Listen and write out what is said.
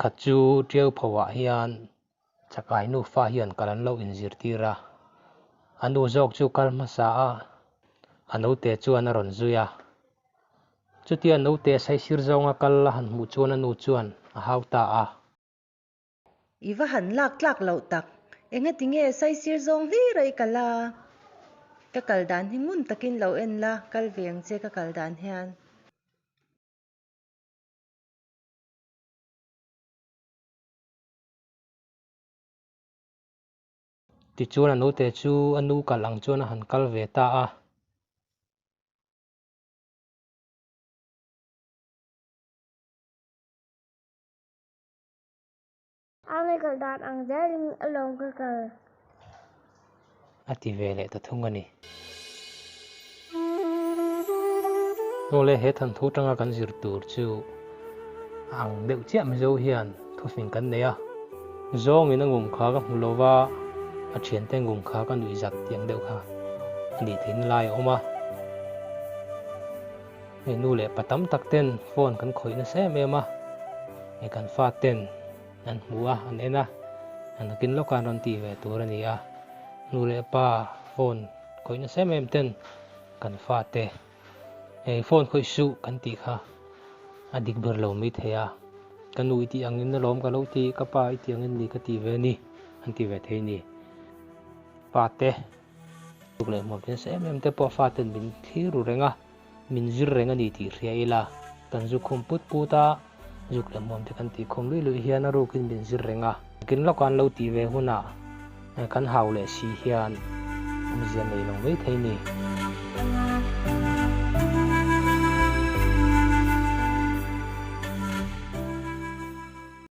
Nikhat chu Tiauphoah hian Chakai nufa hian kal an lo inzirtir a, a nu zawk chu kal hmasa a, a naute chuan a rawn zui a. Chutia naute saisir zawnga kal a han hmuh chuan a nu chuan a hau ta a. I va han lak tlak loh tak, engati nge saisir zawng hlir a i kal a? Ka kal dan hi ngun takin lo en la, kal ve ang che ka kal dan hian. Tichuan a naute chu a nu kal ang chuan a han kal ve ta a. A nge kal dan ang zelin a lawm ka kal. A ti ve leh ta thung a ni. Awle he thanthu tanga kan zir tur chu a ang deuh chiah Mizo hian thufing kan nei a. Zawngin a ngum kha ka hmu lo va, a thiante ngum kha ka nuih zat tih ang deuh kha a nih theihna lai a awm a. Hei nu leh pa tam tak ten phone kan khawih nasa em em a, hei kan fa ten an hmu a, an en a, an nakin lawk an rawn tih ve tur a ni a, nu leh pa phone khawih nasa em em ten kan fa te hei phone khawih suh kan tih kha a dik ber lo mai thei a, ka nu i tih angin alawm ka lo ti, ka pa i tih angin ni ka tih ve a ni an ti ve thei a ni. Pa te Tuk leh hmuam te nasa em em te pawh faten min thlir ru reng a, min zir reng a ni tih hria ila, kan zu khum put put a, zuk leh hmuam te kan tih khum luih luih hian a rukin min zir reng a. Kin lawka an lo tih ve hunah kan hau leh si hian awmzia nei lo mai thei ni.